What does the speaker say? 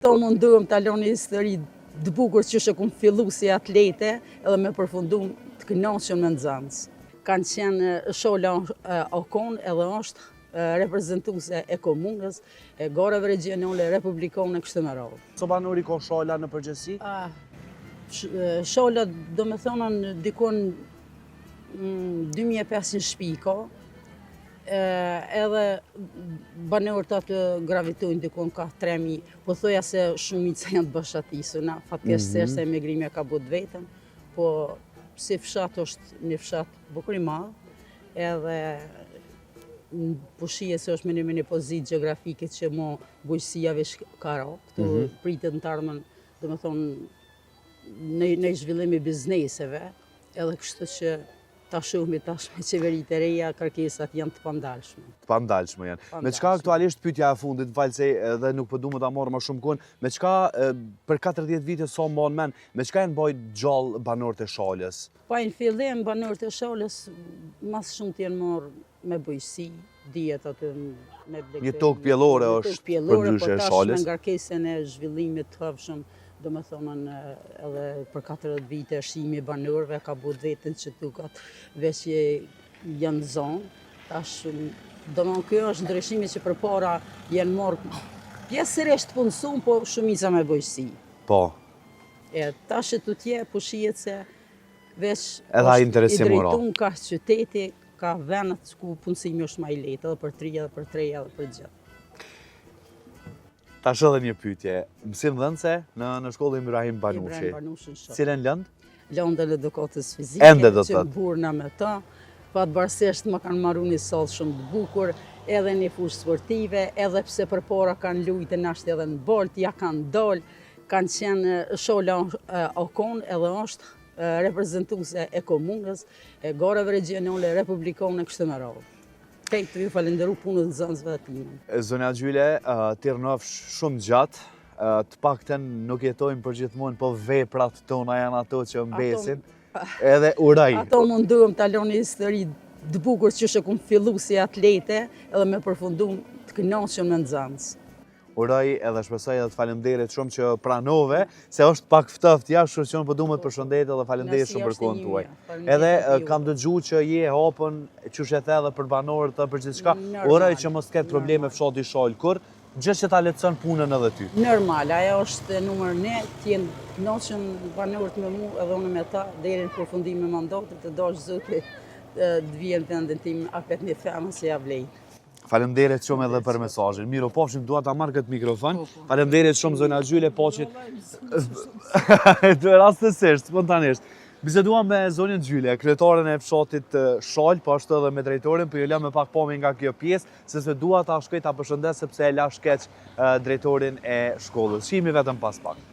To munduhem ta lo një histori të bukur qysh e kum fillu si atlete edhe me përfundu të kënaqur me nxënës. Kanë qenë Shala o kon edhe është reprezentuese e komunës, e garave regionale, republikane, kështu me radhë. Sa banorë i ka Shala në përgjithësi? Shala, domethonë, dikun 2500 shpi ka, edhe banorët aty gravitojnë dikun ka 3000, po thoja se shumica janë të boshatisur, fatkeqësisht mm -hmm. se emigrimi e ka bo të vetën, po si fshat është një fshat bukur i madh, edhe po shihet se është me një, me një pozitë gjeografike që mo bujqësia veç ka ra, këtu mm -hmm. pritet në të ardhmen, domethonë, në, në zhvillim i bizneseve, edhe kështu që Ta shohmi tash me qeveritë e reja, kërkesat janë të pandalshme. Të pandalshme janë. Me çka aktualisht pyetja e fundit, më fal se edhe nuk po du me ta marrë më shumë kohën, me çka për 40 vite sa mban mend, me çka janë bajt gjallë banorët e Shalës? Pa në fillim banorët e Shalës ma së shumti janë marrë me bujqësi, dihet aty me blegtori. Një tokë pjellore është përndryshe e po Shalës. Me ngarkesën e zhvillimit të hovshëm, Domethonë edhe për 40 vite shtimi i banorëve ka bo veten që tukat veç janë zonë. Tash, domethonë kjo është ndryshimi që përpara janë marrë pjesërisht punësum, po shumica me bujqësi. Po. E tash e tutje po shihet se veç edhe ai interesim i drejtun ka qyteti, ka vendet ku punësimi është ma i lehtë, edhe për të ri, edhe për të reja, edhe për gjithë. Tash edhe një pyetje. Mësimdhënëse në në shkollën Ibrahim Banushi. Ibrahim Banushi në Cilën lëndë? Lëndën e edukatës fizike. Ende do të thotë. Që me ta. Fatbardhësisht më kanë maru një sallë shumë të bukur, edhe një fushë sportive, edhe pse përpara kanë lujtë nashtë edhe në bolt, ja kanë dalë, kanë qenë Shala o kon edhe është reprezentuese e komunës, e garave regionale, republikane, kështu me radhë. Krejt tu ju falënderu punës nxënësve dhe timen. Zonja Gjyle, ti rrnofsh shumë gjatë, të paktën nuk jetojmë për gjithmonë, po veprat tona janë ato që mbesin, edhe uroj. Ato munduhem ta lo një histori të bukur qysh e kum fillu si atlete edhe me përfundu të kënaqur me nxënës. Uroj edhe shpresoj edhe të falemnderit shumë që pranove, se është pak ftoft jashtë, kështu që unë po du me të përshëndet edhe falemnderit shumë për kohën tuaj. Edhe kam dëgju që je e hapun, qysh e the edhe për banorët dhe për gjithçka, uroj që mos të ketë probleme fshati Shalë kurrë, gjë që ta lehtëson punën edhe ty. Normal, ajo është numër një, të jenë të kënaqur banorët me mu edhe unë me ta, deri në përfundim e mandatit, të dashtë Zoti të vjen në vendin tim apet një femër se ja vlejnë. Faleminderit shumë edhe për mesazhin. Mirupafshim, dua ta marr këtë mikrofon. Po, po. Faleminderit shumë zonja Gjyle, paçi. Të rastësisht, spontanisht. Biseduam me zonjën Gjyle, kryetaren e fshatit Shalë, po ashtu edhe me drejtorin, po ju lë me pak pamje nga kjo pjesë, sepse dua ta shkoj ta përshëndes sepse e lash keq drejtorin e shkollës. Shihemi vetëm pas pak.